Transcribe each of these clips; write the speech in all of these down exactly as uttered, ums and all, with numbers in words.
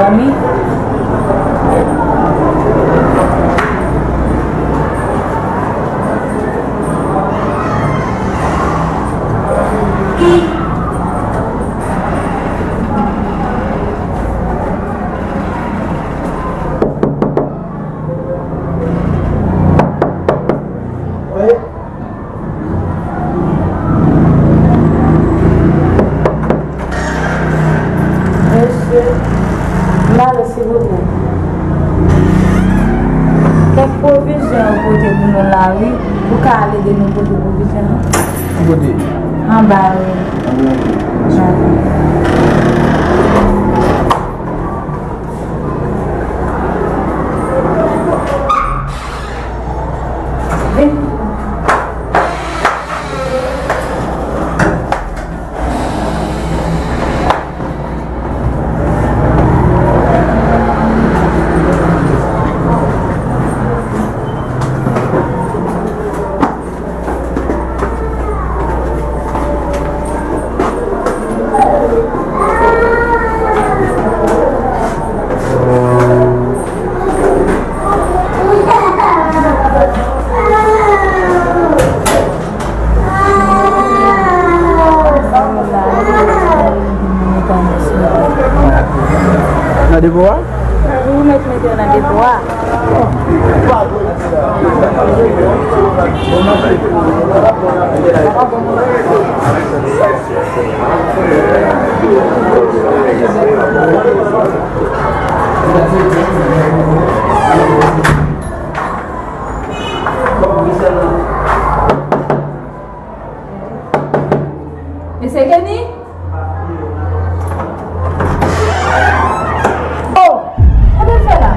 Wi. Mesye, m ale silvouplè. Kèk pwovizyon yo pote pou nou la wi. Ou ka al ede nou pote pwovizyon an? Kote? Anba wi. Anba. Vin. Nan depo a? Wi, ou mèt mete yo nan depo a. Mesye Kenny? Oh! Sa w ap fè la?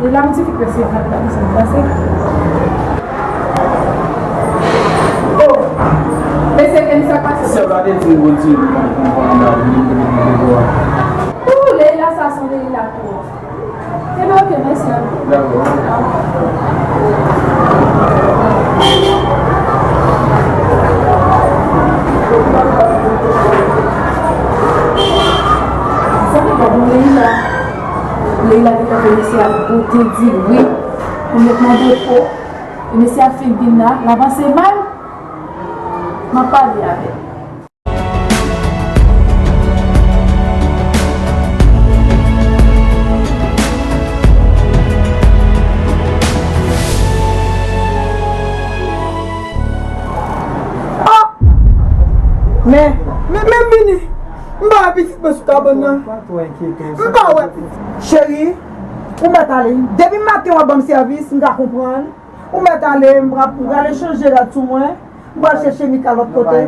E la m di li ke se kat la ki sa k pase. Oh! Mesye Kenny, sa k pase? Sè w la te di m bondye li konn konn konn anba vini pou li vin depo a. Ooh, Leila, sa se yon Leila twòp. Ebyen, oke, mèsi ankò. Dakò. Sa te bon, Leila. Leila te kanpe mesye a pou te di l wi. Pou met nan depo. E mesye a fin vin la, l avanse mal. M ap pale avè l. Oh! Men, men, men m vini. M pa wè pitit mwen sou kabann nan. M pa wè pitit. Cheri, ou mèt ale. Depi maten w ap ban m sèvis, m ka konprann. Ou mèt ale, m prale chanje rad sou mwen. M pral chèche Mika lòt kote.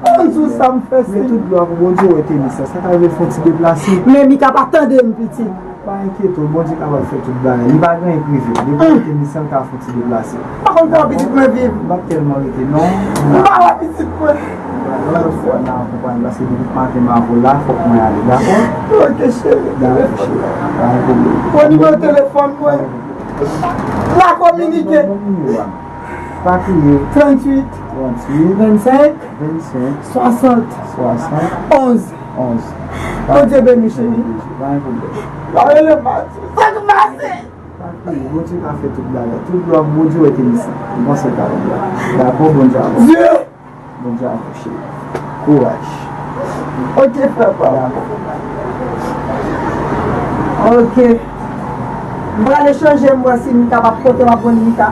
Ann di w sa m fè, Seyè. Met tout glwa pou Bondye, wè Tenis la. Sa ta rive l fè yon ti deplase. Men Mika pa tande m, pitit. Pa enkyete w, Bondye kapab fè tout bagay. Li pa gen anyen k rive l. Depi Tenis la, l ka fè yon ti deplase. M pa konn kòman pitit mwen viv. M p ap tèlman rete, non. M pa wè pitit mwen. Yon lòt fwa, n a akonpanye, paske depi maten m avè w la, fòk mwen ale, dakò? Ok, cheri. Dakò, cheri. Pa gen pwoblèm. Pran nimewo telefòn mwen. La kominike. Pa kriye. Tranntuit. Tranntuit. Vennsenk. Vennsenk. Swasant. Swasant. Onz. Onz. Bondye beni w, cheri. Pa gen pwoblèm. Pa rele m pa di sa k pase. Pa kriye, Bondye ka fè tout bagay. Tout glwa pou Bondye, wè Tenis la. M panse w ka konprann. Dakò, Bondye avè w. Bondye avè w, cheri. Kouraj. Ok, frè pa m. Dakò. Ok. M prale chanje m wè si m kapab kote m ap jwenn Mika.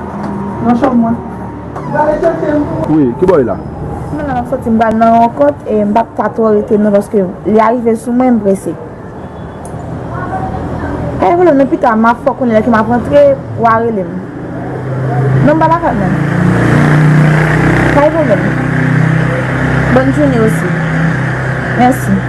Nan chanm mwen. M prale chanje m. Wi, ki bò w ye la? Mwen la m ap soti, m pral nan yon rankont e m p ap ka twò rete non, paske li arive sou mwen, m prese. Pa gen pwoblèm, non, pita, m a fè w konnen lè ke m ap rantre, w a rele m. Non, m pa lakay mwen. Pa gen pwoblèm. Bòn jounen osi. Mèsi.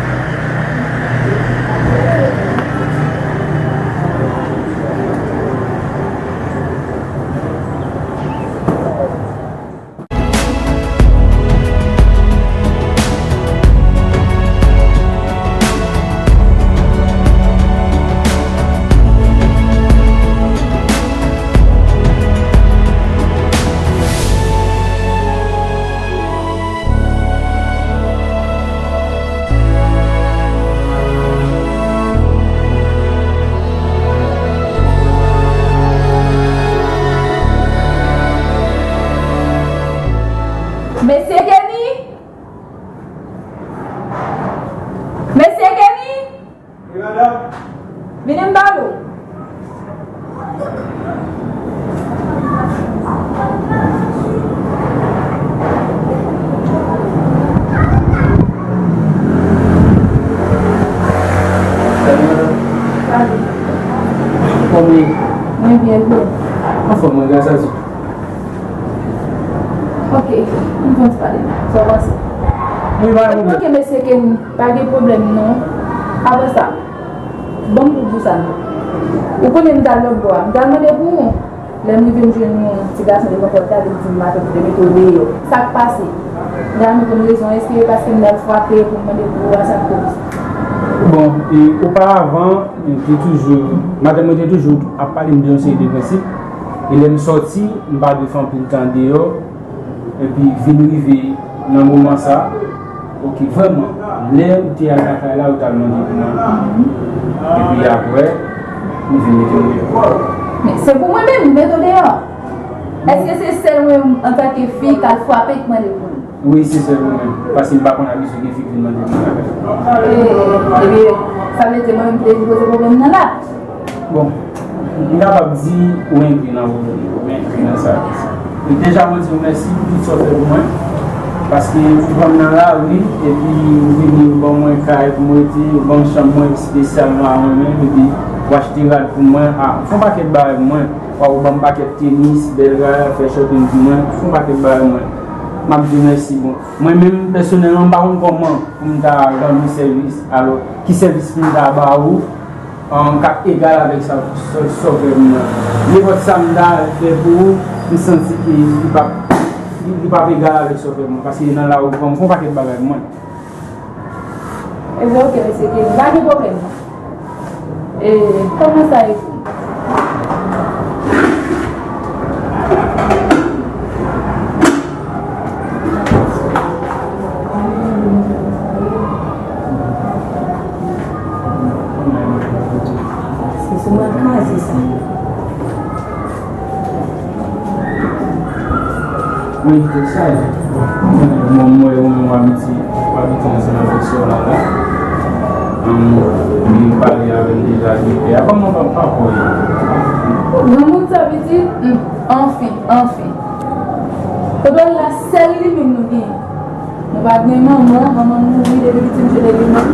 Mesye Kenny! Mesye Kenny! Wi, madanm. Vini m pale w. Salut, madanm. Salut. Kòman w ye? Mwen byen, byen. Anfòm, mwen, gras a Dye. Ok, m konn pale. Sa w panse? Wi, pa gen pwoblèm. Ok, mesye Kenny, pa gen pwoblèm non. Apre sa, ban m pou sa non. Ou konnen m t al lòt bò a. M t al mande pou ou. Lè m rive m jwenn yon ti gason devan pòt la, li di m matant te mete w deyò. Sa k pase? M t al mande pou rezon, èske e paske m t al frape pou m mande pou ou a, sa k koz? Bon, e oparavan, mwen te toujou, matant mwen te toujou ap pale m de yon seri de prensip. E lè m sòti, m pa dwe fè anpil tan deyò. Epi vin rive nan moman sa, ok, vrèman, lè ou te al lakay la, ou t al mande pou mwen. Epi apre, ou vin mete mwen deyò. Men se pou mwen menm, ou mete w deyò. Èske se sèl mwen, antanke fi, k al frape, k mande pou mwen? Wi, se sèl ou menm. Paske m pa konn abitye gen fi k vin mande pou mwen. E, ebyen, sa vle di mwen menm ki te vin poze pwoblèm nan la. Bon, m kapab di ou enkli nan pwoblèm yo, ou enkli nan sa. E deja, mwen di w mèsi pou tout sa w fè pou mwen. Paske ou pran m nan lari, epi ou vini, ou ban mwen kay pou mwen rete, ou ban m chanm mwen espesyalman a mwen menm, epi ou achte rad pou mwen. A, ou fè yon pakèt bagay pou mwen. Ou ban m pakèt tenis, bèl rad, fè shopping pou mwen. Ou fè yon pakèt bagay pou mwen. M ap di w mèsi, bon. Mwen menm, pèsonèlman, m pa konn kòman pou m ta rann ou sèvis. Alò, ki sèvis pou m ta ba ou? An, k ap egal avèk sa, sa, sa w fè pou mwen. Nenpòt sa m ta fè pou ou, m santi ke li p ap, li, li p ap egal avèk sa w fè pou mwen, paske nan lari ou pran m fè yon pakèt bagay pou mwen. Ebyen, ok, mesye Kenny, pa gen pwoblèm. E, kòman sa ye pou ou? Se sou mwen kraze sa. Wi, tout sa ye. Bon, mwen, mwen, mwen, w abitye, w abitye ansanm avèk sè w la, la. Ann, li pale avè m deja de pè a. Kòman pa, pa pè w ye? Granmoun sa pitit, hmm, anfen, anfen. Kote w la, sèl li menm nou genyen. Nou pa t gen manman, manman m mouri depi piti m chete li menm.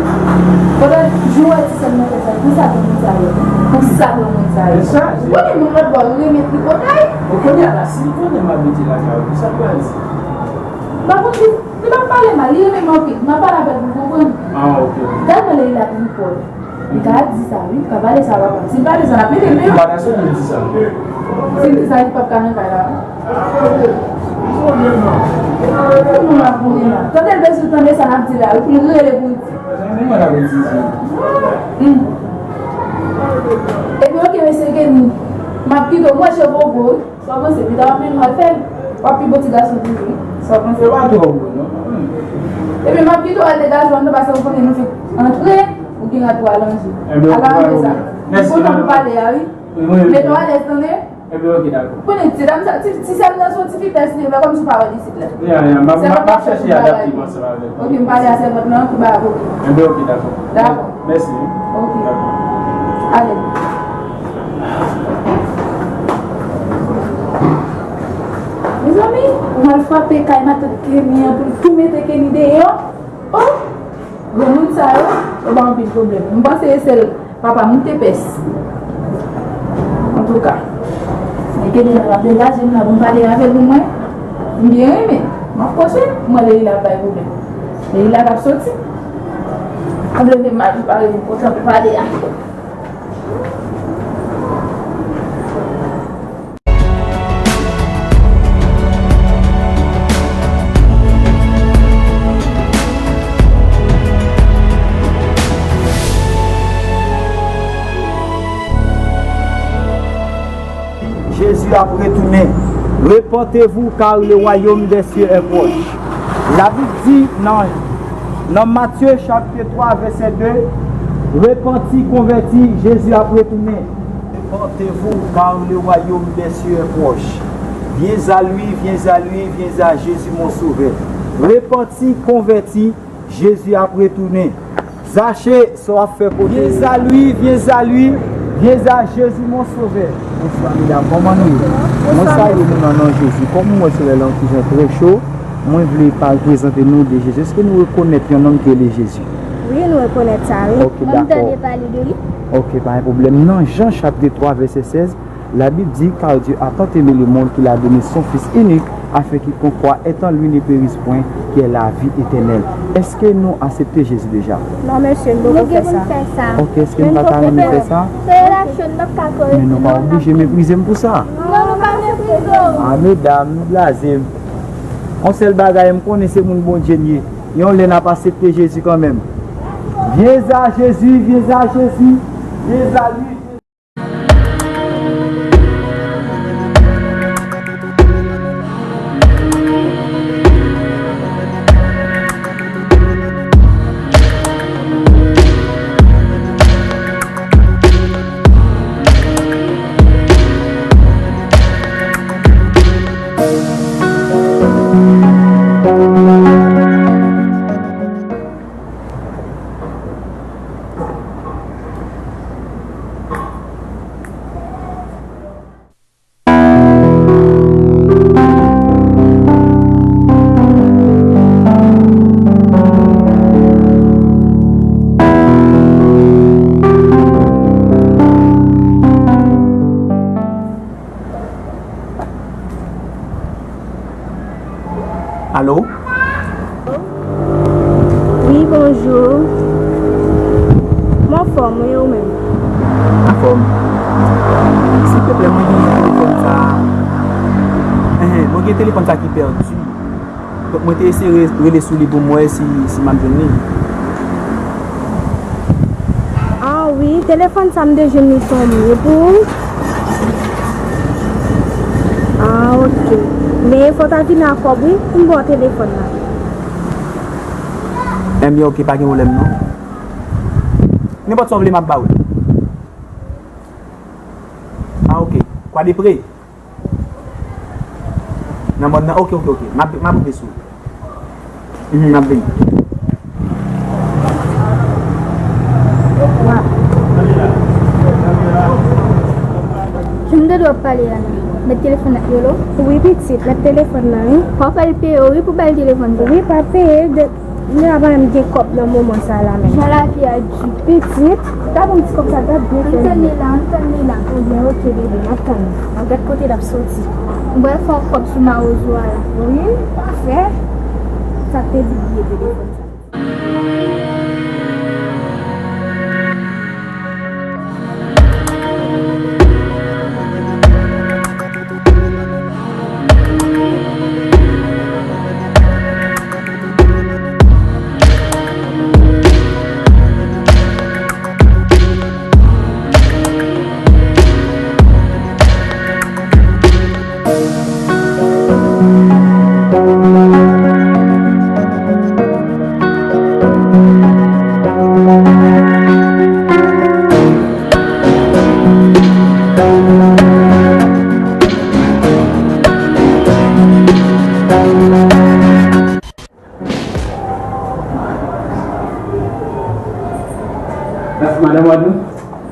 Pandan jou wè ti sè m nan fè sa, konsa granmoun sa yo, konsa granmoun sa yo. Ou konnen moun lòt bò yo renmen tripotay. Ou konnen a la, si l konnen m abite lakay ou, kisa l pral di? M pa konn si, li p ap pale mal, li renmen m anpil, m ap pale avè l pou l konprann. Ah, ok. Tèlman lè li la tripotay. M ka di sa, wi, m ka pale sa, papa. Si m pale sa, l ap mete m deyò. M pa ta swete di sa. Si m di sa, li p ap ka nan kay la. Tout moun ap konnen la. Tande l bezwen tande sa n ap di la, wi, pou l rele pou l di. Mwen la pou di sa. Hmm. Epi, ok, mesye Kenny, m ap kite w, mwen cheve w gwo, wi. Sa w panse? Pita w ap mennen w al fè l. W ap pi bon ti gason toujou, wi. Sa w panse? Se pa twò gwo, non. Epi, m ap kite w al degaje w anndan, paske ou konnen nou fenk antre, ou gen rad pou al ranje. Al ranje sa. M kontan pou pale a, wi. Mete w alèz, tande? Ebyen, ok, dakò. Konnen ti dam sa, ti, ti sè m nan se yon ti fi pès li ye, men kòmsi w pa wè l isit la. Ya, ya, m ap, m ap, m ap chèche adapte m ansanm avè l. Ok, m pale a sèvant lan, ki ba avè w. Ebyen, ok, dakò. Dakò. Mèsi, wi. Ok. Dakò. Ale. Mezanmi, ou mal frape kay matant Kenny an pou l tou mete Kenny deyò. Oh! Granmoun sa yo, yo ba anpil pwoblèm. M panse e sèl papa m te pès. Antouka, men Kenny la ap degaje m la pou m pale avè l pou mwen. M byen renmen. M ap pwoche, m wè Leila ap bay pwoblèm. Leila k ap soti. Ap leve m al pare pou kontan pou pale a. Jezi ap retounen. Repentez-vous, car le royaume des cieux est proche. Labib di nan, nan Matye chapit twa, vèsè de, repanti, konvèti, Jezi ap retounen. Repentez-vous, car le royaume des cieux est proche. Viens à lui, viens à lui, viens à Jésus mon sauveur. Repanti, konvèti, Jezi ap retounen. Zache, sa w ap fè kote? Viens à lui, viens à lui, viens à Jésus mon sauveur. Bonswa medam, kòman nou ye? Mwen salye nou nan non Jezi. Kòm ou wè solèy la yon ti jan trè cho, mwen vle pa prezante nou de Jezi. Èske nou rekonèt yon nonm ki rele Jezi? Wi, nou rekonèt sa, wi. Ok, dakò. Mwen tande pale de li. Ok, pa gen pwoblèm. Nan Jan chapit twa vèsè sèz, Labib di, car Dieu a tant aimé le monde qu'il a donné son Fils unique, afin quiconque croit est en lui ne périsse point, qui ait la vie éternelle. Èske nou aksepte Jezi deja? Non, mesye, nou poko fè sa. Ok, èske nou pa ta renmen fè sa? Se relasyon n ap ka kore. Men nou pa oblije meprize m pou sa. Non, nou pa meprize w. Ah, medam, nou blaze m. Yon sèl bagay, m konnen se moun Bondye n ye. Yon lè n ap aksepte Jezi kanmenm. Viens à Jésus, viens à Jésus, viens à lui. Alo? Wi, bonjou. Mwen anfòm, wi, ou menm? Anfòm. Silvouplè, mwen gen telefòn sa a. Enhen, mwen gen telefòn sa a ki pèdi. Donk, mwen te eseye re-, rele sou li pou m wè si, si m ap jwenn li. Ah wi, telefòn sa m te jwenn li se yon mye pou ou. Ah, ok. Men fò w ta vini ak kòb wi, pou m ba w telefòn nan. Enbyen, ok, pa gen pwoblèm non. Nenpòt sa w vle, m ap ba w li. Ah, ok. Kwadepre? Nan mòn nan? Ok, ok, ok. M ap, m ap rive sou ou. Mhm, m ap vini. Ki m tande w ap pale a la? Mèt telefòn nan, alo? Wi, pitit, mèt telefòn nan, wi. Fò w fè l peye w, wi, pou w ba l telefòn sa. Wi, pa peye, de, nou pa menm gen kòb nan moman sa la menm. Jan lavi a di. Pitit, ta ban m ti kòb sa, ta byen fè. Ann tann li la, ann tann li la. Ebyen, ok, bebe, m ap tann ou. An gad kote l ap soti. M pral fè yon kòb sou mawozo a la. Wi, pafè. Sa k te di bliye telefòn sa. Madan Wadou?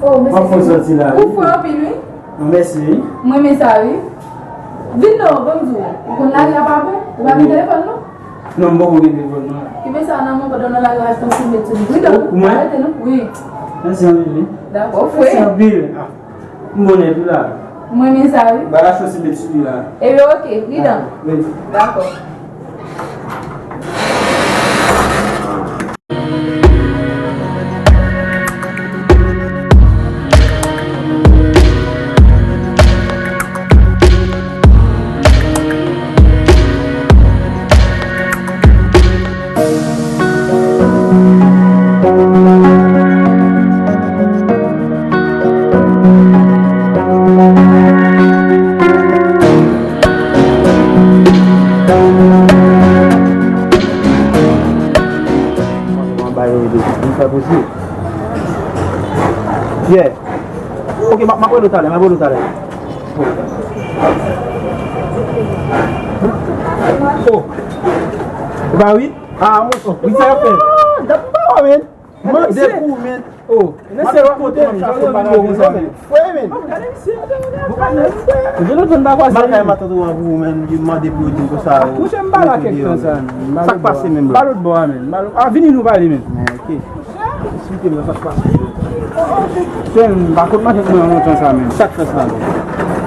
Oh, mèsi. Ou fè anpil, wi. Mèsi, wi. Mwen renmen sa, wi. Vin non, ban m di w. Ou konn lari a pa bon? Ou pa gen telefòn, non? Non, m poko gen telefòn, non. Ki fè sa nan mwen pandan nan lari a, ap tann sou met sou li. Wi, non. Ou, ou mwen? Arete, non? Wi. Mèsi anpil, wi. Dakò, frè. Mèsi anpil. Ah, m bonè tou la. Mwen renmen sa, wi. Ba la chans met sou li la. Ebyen, ok, wi, non. Dakò, wi. Dakò. Mwen ba yo ede. Mwen fè posib. Yeah. Ok, m ap, m ap rele w talè, m ap rele w talè. Oh. E pa wi? Ah, mwen. Oh, wi, sa y ap fè. Ah, dat m pa wè, men. Mande pou ou, men. Oh, men se kote, men, sa se bagay yo, men. Frè, men. Oh, gade misye. Ou pa nan frè. Malkay matant ou an pou ou, men, li mande pou yo di konsa. Mouche, m pa la kèk tan sa, men. Sa k pase menm, bro? M pa lòt bò a, men. M pa lòt, ah, vini nou pale, men. Ok. Esplike m sa k pase. Sè m, pa konn matant mwen an lontan sa, men. Sa k fè sa, men?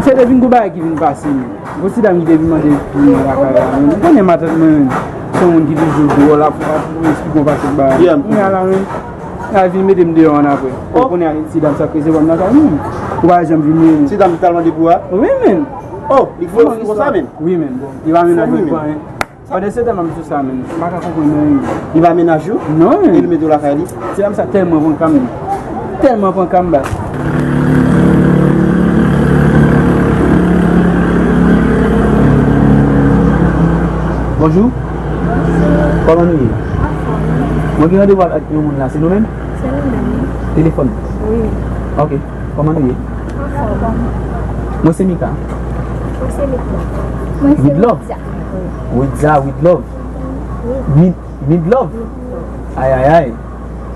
Se te vin gon bagay ki vin pase, men. Gon ti dam ki te vin mande pou mwen lakay la, men. Ou konnen matant mwen, men. Se yon moun ki toujou dwòl, ap, ap esplike yon pakèt bagay. Yeah, m konprann. Kounye a la, men, l al vin mete m deyò ann apre. Oh. Ou konnen ti dam sa k resevwa m lakay mwen, men. Ou pa janm vin mete. Ti dam ki t al mande pou a? Wi, men. Oh, li voye w konsa, men? Wi, men. Bon, li pa menaj mwen, men. Pandan se tan m ap di w sa, men, m pa ka konprann anyen. Li pa menaj ou? Non, men. E li mete w lakay li? Ti dam sa tèlman pran ka m, men. Tèlman pran ka m, baz. Bonjou. Kòman nou ye? Anfòm. Mwen gen randevou ak yon moun la, se nou menm? Se nou menm. Telefòn? Wi. Ok. Kòman nou ye? Anfòm. Mwen se Mika. Mwen se Mika. Mwen se Widlove. Widza. Widza, Widlove. Wi. Mid, Midlove. Wi. Ay, ay, ay.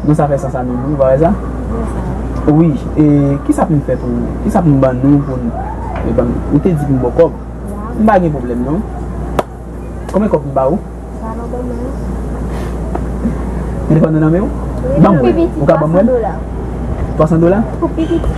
Non, sa fè sans a menm, wi, pa wè sa? Wi, sa. Wi, e kisa pou m fè pou, kisa pou m ban nou pou n, e ban m, ou te di pou m ba w kòb. Wi. M pa gen pwoblèm, non. Konbyen kòb m ba ou? Sa nan ban mwen. Telefòn nan nan men w? Wi, ban mwen. Ou ka ban mwen? Twa san dola. Twa san dola? Pou pi piti.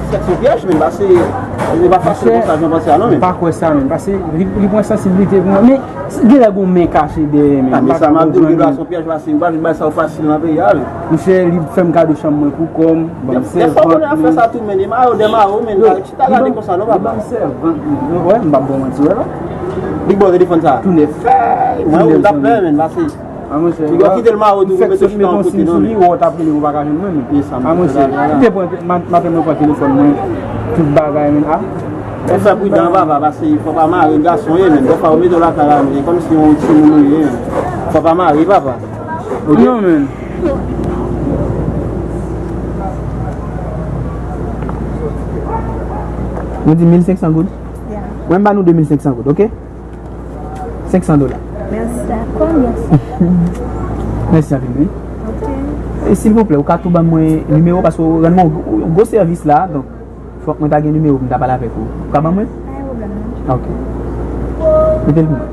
Sa se pyèj, men, pase, li pa fasil konsa, jan panse a, non, men. M pa kwè sa, men, pase li, li pran sansiblite pou mwen, men gen lè gon men kache dèyè, men. Ah, men sa m ap di w, gen dwa se yon pyèj, pase m pa vin bay sa yo fasil nan peyi a, men. Monchè, li fè m kado chanm mwen pou kò m, ban m sèvant, men. Dèfwa konnen ap fè sa tou, men, e mayo, dè mayo, men, chita gade konsa, non, papa. Li ban m sèvant, men, wè, m p ap ba w manti, wè, non. Li ba w telefòn sa? Tou nèf. Fèy, mwen, ou t ap pè, men, pase. Ah, monchè, li kite l mayo tou, ou mete chita yon kote, non, men. Ou t ap rele m, ou pa ka jwenn mwen, men. Ah, monchè, kite pran, ma-, maten mwen pran telefòn mwen, tout bagay, men, ah. Ou fè pridan, papa, pase fò pa mare gason ye, men. Dèfwa, ou mete w lakay la, men, kòmsi yon timoun ou ye, men. Fò pa mare, papa. Ok? Non, men. Nou di mil senk san goud? Yeah. Mwen, m ba nou de mil senk san goud, ok? Senk san dola. Mèsi. Dakò, mèsi. Mèsi anpil, wi. Ok. E silvouplè, ou ka tou ban mwen nimewo w, paske ou rann mwen yon gwo, yon gwo sèvis la, donk, fòk mwen ta gen nimewo w pou m ta pale avèk ou. Ou ka ban mwen? Pa gen pwoblèm, non. Ok. Mete l pou mwen.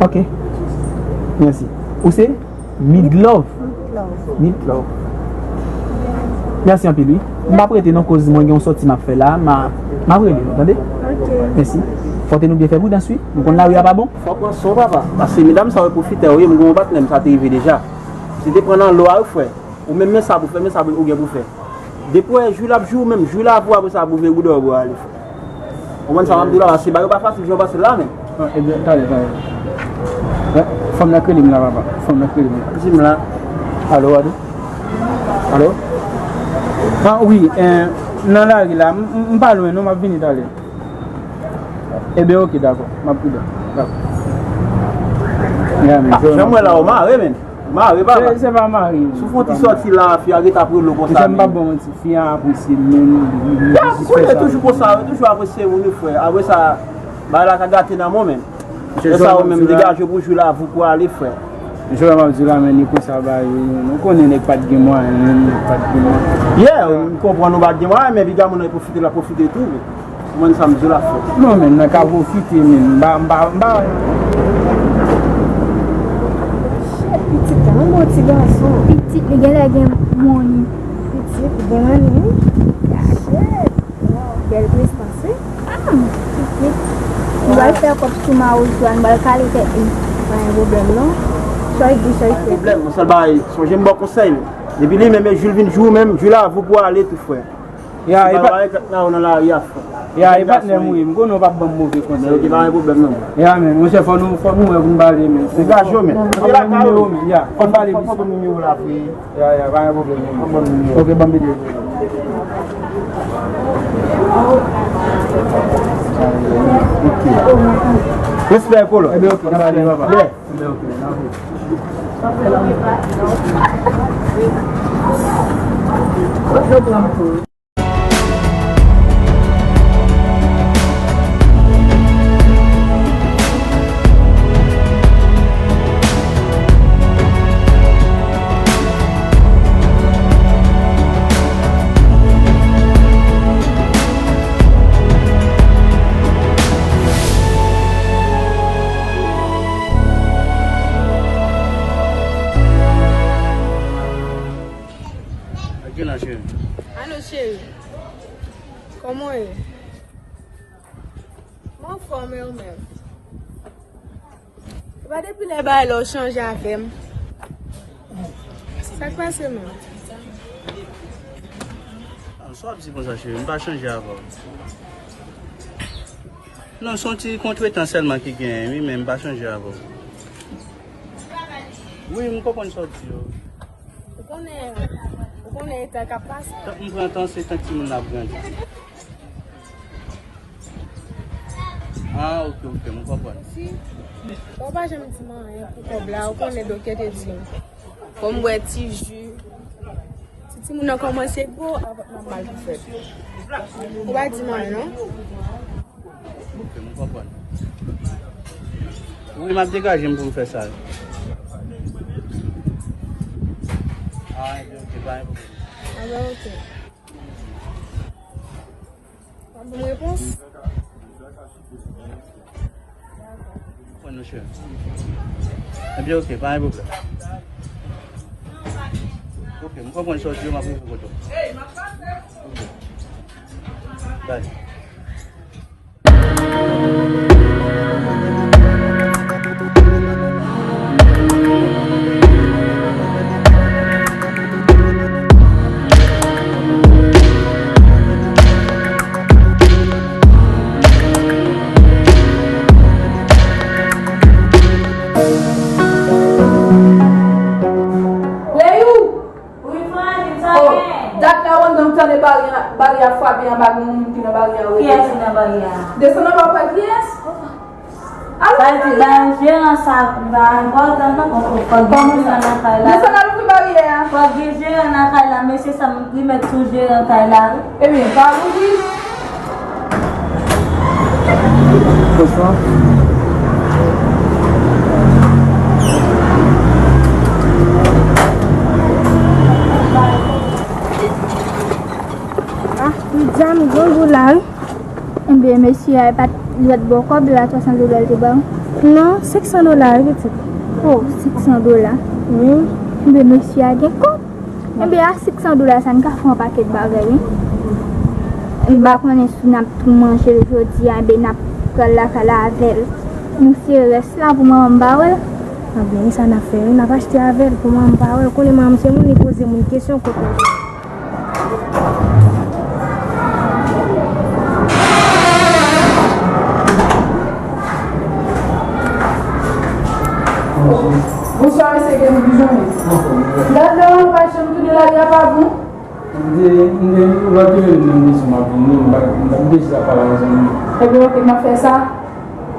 Ok. Mèsi. Ou se? Midlove. Midlove. Midlove. Mèsi anpil, wi. M p ap rete non, koz mwen gen yon sòti m ap fè la. M a, m ap rele nou, tande? Ok. Mèsi. Fò te nou byen fè pridans, wi. Nou konn lari a pa bon. Fò pran swen w, papa. Pase medam sa yo pwofitè yo ye, m gen yon patnè m sa te rive deja. Se te pran nan lo a, wi, frè. Ou menm men sa pou fè, men sa pou, ou gen pou fè. Depi w wè jou l ap jou, ou menm jou l ap jou, apre sa pou veye boudè w bò ale, frè. Ou konprann sa m ap di w la, pase bagay yo pa fasil, jan w panse l la, men. Ah, ebyen, talè, talè. Wè, fanm nan k rele m la, papa. Fanm nan k rele m la. Di m la. Alo, alo? Alo? Ah, wi, eh, nan lari la, m, m, m pa lwen, non, m ap vini talè. Ebyen, ok, dakò. M ap pridan. Dakò. Ya, men, jan m wè la, ou mare, men. Mare, papa. Se, se pa mare, men. Si w fè yon ti sòti la, fi a rete ap rele w konsa, men. Monchè, m p ap ba w manti. Fi a apresye m, men li, li, li, li, li fè sa. Toujou konsa, yo toujou apresye moun, wi, frè. Apre sa, bagay la ka gate nan men w, men. Lè sa, ou menm, degaje w pou jou la, vou pou ale, frè. Jodi a m ap di w la, men, li konsa, bagay yo, men, ou konnen nèg pa t gen mwayen, men, nèg pa t gen mwayen. Yeah, m konprann ou pa t gen mwayen, men piga moun nan pwofite, l ap pwofite tou, men. Ou konprann sa m di w la, frè? Non, men, nan ka pwofite, men, m pa, m pa, m pa. Shit, pitit la, yon bon ti gason. Pitit, li genlè gen money. Pitit, gen money, wi. Shit. Wow, bèl prestans, wi. Ah, pitit. M pral fè kòb sou mawozo a, m pral kale tèt li. Pa gen pwoblèm, non. Sa y di, sa y fè. Pa gen pwoblèm, yon sèl bagay, sonje m ba w konsèy, men. Depi li menm, e jou l vin jou, menm, jou la, vou pou ale tou, frè. Ya, e pa nan lari a, frè. Ya, e patnè m, wi. M konnen w p ap ban m move konsèy. Men, ok, pa gen pwoblèm, non. Ya, men, monchè, fò nou, fò nou wè pou n pale, men. Degaje w, men. Fò m ban nimewo, men, ya. Fò m pale plis. Fò m ban nimewo la, frè. Ya, ya, pa gen pwoblèm, non. Fò m ban nimewo. Ok, ban m mete. Ok. Respè, Kolo. Ebyen, ok, n ap pale, papa. Ebyen, ok, n ap pale. Ak gen la, cheri. Alo, cheri. Kòman w ye? Mwen anfòm, e ou menm? E pa depi lè bagay la w chanje avè m. Sa k pase menm? Ah, sa w ap di konsa, cheri? M pa chanje avè w. Non, se yon ti kontretan sèlman ki genyen, wi, men m pa chanje avè w. Wi, m konprann sa w di yo. Ou konnen, ou konnen eta k ap pase. Tank m pran tan, se tank timoun nan ap grandi. Ah, ok, ok, m konprann. Osi, ou pa janm di m anyen pou kòb la, ou konnen doktè te di m. Fò m bwè ti ji. Si timoun nan kòmanse gwo, avòtman ap mal pou fèt. Ou pa di m anyen, non? Ok, m konprann. Wi, m ap degaje m pou m fè sa. Ah, ebyen, ok, pa gen pwoblèm. Ah, ben, ok. W ap ban m repons? Konprann, monchè. Ebyen, ok, pa gen pwoblèm. Ok, m konprann sa w di yo, m ap rive kote w. Ok. Bye. Leyou! Wi, Frangine, sa gen? Dat la w anndan, m tande bari a, bari a frape anba, gen yon moun ki nan bari a, wi. Kiyès ki nan bari a? Desann anba, w pa wè kiyès? Sa vle di, ba, jeran sa, li pa enpòtan, non, fòk gen jeran nan kay la. Desann al ouvri baryè a. Fòk gen jeran nan kay la, mesye sa, m pi mèt sou jeran kay la, wi. Ebyen, pa ouvri. Bonswa. Ah, Widiam, grangou la, wi. Enben, mesye a, e pa t lòt bò kòb la, twa san dola l te ba w? Non, senk san dola, wi, pitit. Oh, senk san dola. Wi. Enben, mesye a gen kòb. Enben, a senk san dola sa, n ka fè yon pakèt bagay, wi. M pa konnen si n ap tou manje l jodi a, enben, n ap pral lakay la avè l. Nou se rès la pou manman m pa wè l. Anben, e sa n ap fè, wi, n ap achte avè l pou manman m pa wè l. Konnen manman m se moun, li poze moun kesyon kote w. Bonswa, mesye, gen nou bezwen. Gad la, ou pa janm tounen lari a pa bon. M te, m te, ou pa te menm nan mezon m ap vini, m pa, m te jis ap pale ak zanmi m. Ebyen, oke, m ap fè sa.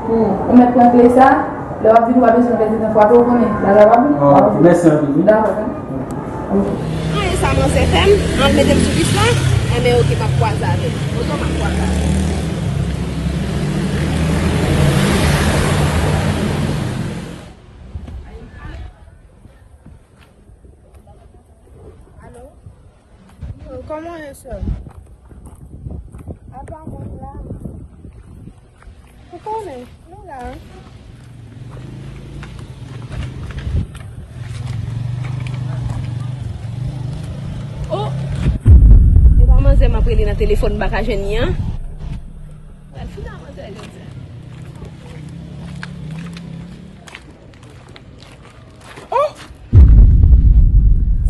Ou, ou mèt pran kle sa, lè w ap vin, ou pa bezwen pèdi tan frape, ou konnen, bagay pa bon. Ah, ok, mèsi anpil, wi. Dakò, tande. Ok. An, e sa manzè fè m, an l mete m sou lis la, enben, oke, m ap kwaze avè l. Otan m ap kwaze avè l. Alo? Yo, kòman w ye, sè m? Apa mwen la? Ou konnen, nou la. Oh! E pa manzè m ap rele nan telefòn, m pa ka jwenn li an. Al fini ak manzè jodi a. Oh!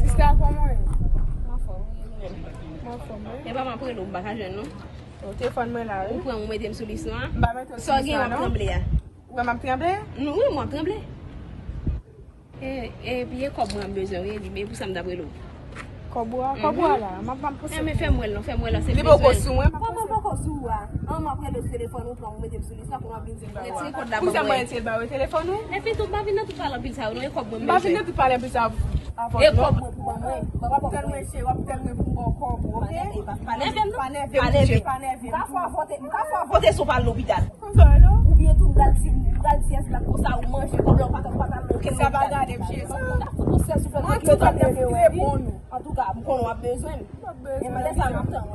Sista, kòman w ye? M anfòm, wi, ou menm? M anfòm, wi. E pa m ap rele w, m pa ka jwenn, non. O, telefòn mwen la, wi. Ou pran m, ou mete m sou lis nwa. M pa mete w sou lis nwa, non. Sa w gen, w ap tranble a? Ou wè m ap tranble? Wi, m ap tranble. E, e, epi e kòb mwen m bezwen, wi, e pou sa m t ap rele w. Kòb ou a? Kòb ou a la? M ap, m ap poste. Enben, fè m wè l non, fè m wè l, se bezwen. Li poko sou mwen, m ap poste. Sou a, an m ap rele sou telefòn ou pran ou mete m sou lis la pou m ap vin di m retire kòb la ban mwen. Pou sa mwen retire ba yo telefòn ou? Epi tou m pa vin nan tout pale anpil sa yo non, e kòb mwen m bezwen. M pa vin nan tout pale anpil sa yo avè w non. E kòb mwen pou ban mwen. W ap tèl mwen cheri, w ap tèl mwen pou m ba w kòb ou, oke? Pa nève m non. Pa nève m, pa nève m. M ka fè w vote, m ka fè w vote sou pale lopital. Konsa non. Oubyen tou m pral di, m pral di S Black konsa ou manje kòb la ou pa t, ou pa t al nan okenn lopital. Sa pa gade m cheri. M ta fout ou sèl sou fè. Antouka m te fout reponn ou. Antouka m konnen w ap bezwen m. E mwen lè sa m ap tann ou.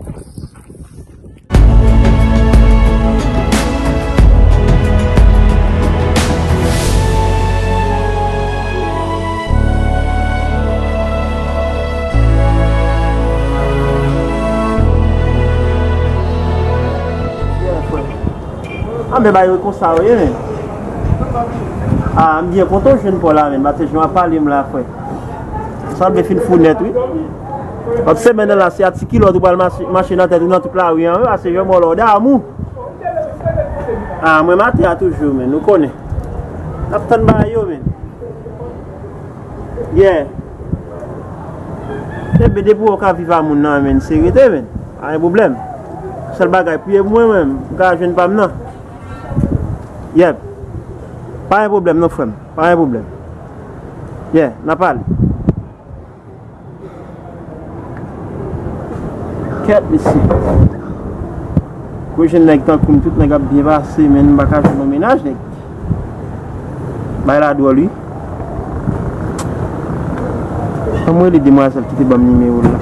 Anben bagay yo konsa yo ye men. A, m byen kontan w jwenn pa w la men, paske jan w ap pale m la frè. Sanble fin fou nèt wi. Lòt semèn nan la se a ti kilòt ou pral mache, mache nan tèt ou nan tout lari an wi, pase jan mò lòda amou. A, mwen maten a toujou men, nou konnen. N ap tann bagay yo men. Yeah. Enben depi w ka viv a moun nan men, se rete men. Pa gen pwoblèm. Sèl bagay, priye pou mwen men, m ka jwenn pa m nan. Yep. Pa gen pwoblèm non frè m. Pa gen pwoblèm. Yeah, n a pale. Kèt mesye. Kou jwenn nèg tankou m, tout nèg ap byen pase, men m pa ka jwenn yon mennaj nèg. Bagay la dwòl wi. Ann mwen rele demwazèl ki te ban m nimewo l la.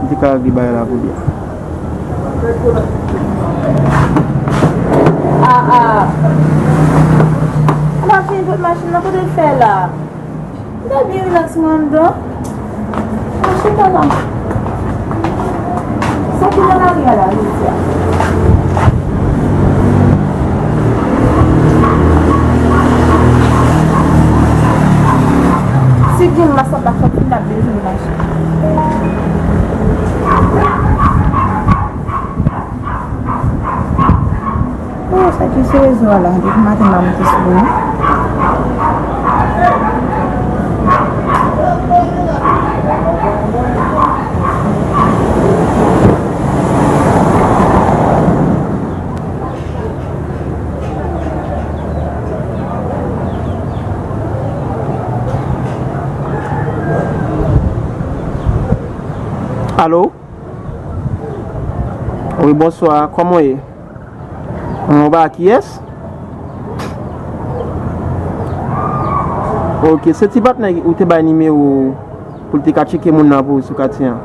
M te ka regle bagay la pou li a. Ah, ah. Ou pa fini pot machin nan, kote l fè la? Ou ta byen rilaks mwen anndan. Mwen chita la. Sa ki nan lari a la, jodi a? Si gen masap la, fòk m ta byen jwenn mache. Oh, sa ki sou rezo a la, depi maten m pa monte sou li non. Alo? Wi, bonswa. Kòman w ye? Mwen ba kiyès? Ok, se ti patnè ou te bay nimewo pou l te ka tcheke moun nan pou ou sou katye an.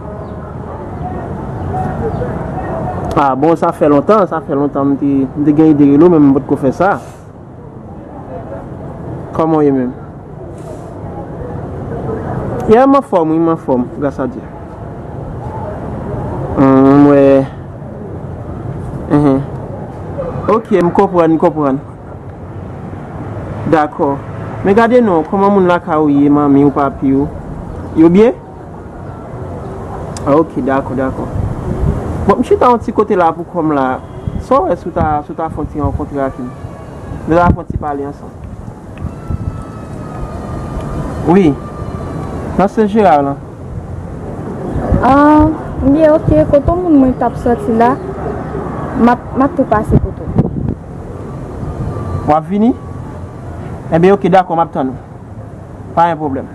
Ah, bon, sa fè lontan, sa fè lontan m te, m te gen ide rele w, men m potko fè sa. Kòman w ye menm? Yeah, m anfòm, wi, m anfòm, gras a Dye. Hum, m wè. Mhm. Ok, m konprann, m konprann. Dakò. Men gade non, kòman moun lakay ou ye, manmi ou, papi ou? Yo byen? Ah, ok, dakò, dakò. Bon, m chita yon ti kote la pou kò m la. Sa w wè si w ta, si w ta fè yon ti rankontre ak li? Nou ta fè yon ti pale ansanm. Wi. Nan Sen Jera lan. Ah, byen, ok. Kote moun mwen t ap sòti la, m ap, m ap tou pase kote w. W ap vini? Enben, ok, dakò, m ap tann ou. Pa gen pwoblèm.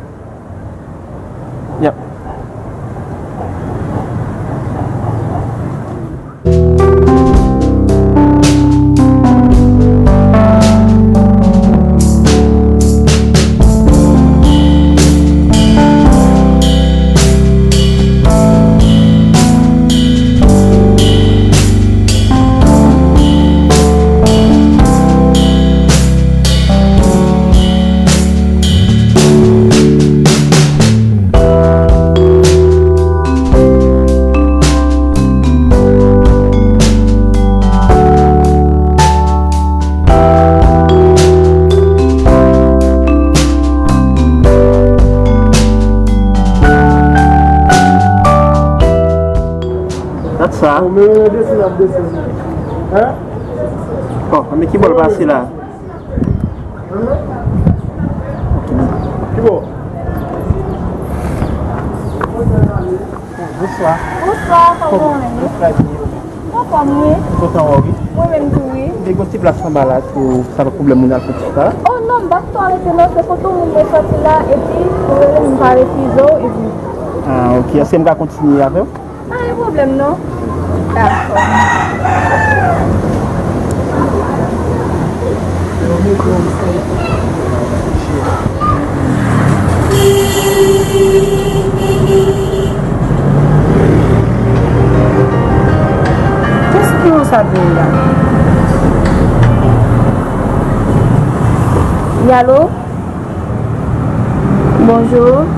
Yep. Dat sa. Bon, men desann ap desann. Hein? Bon, men ki bò l pase la? Ki bò? Bonswa. Bonswa, kòman w ye? Bonswa, byen. Bon, Kòm wi. Kontan wè w wi. Mwen menm tou wi. Te gen yon ti plas anba la tou, sa pa pwoblèm moun al fè ti sa. Oh non, m p ap tou arete non, se kote w moun mwen soti la, epi ou rele m pa refize w, epi. Ah, ok. Èske m ka kontinye avè w? Pa gen pwoblèm non. Dakò. Kiyès ki nan sa peyi a? Wi, alo? Bonjou.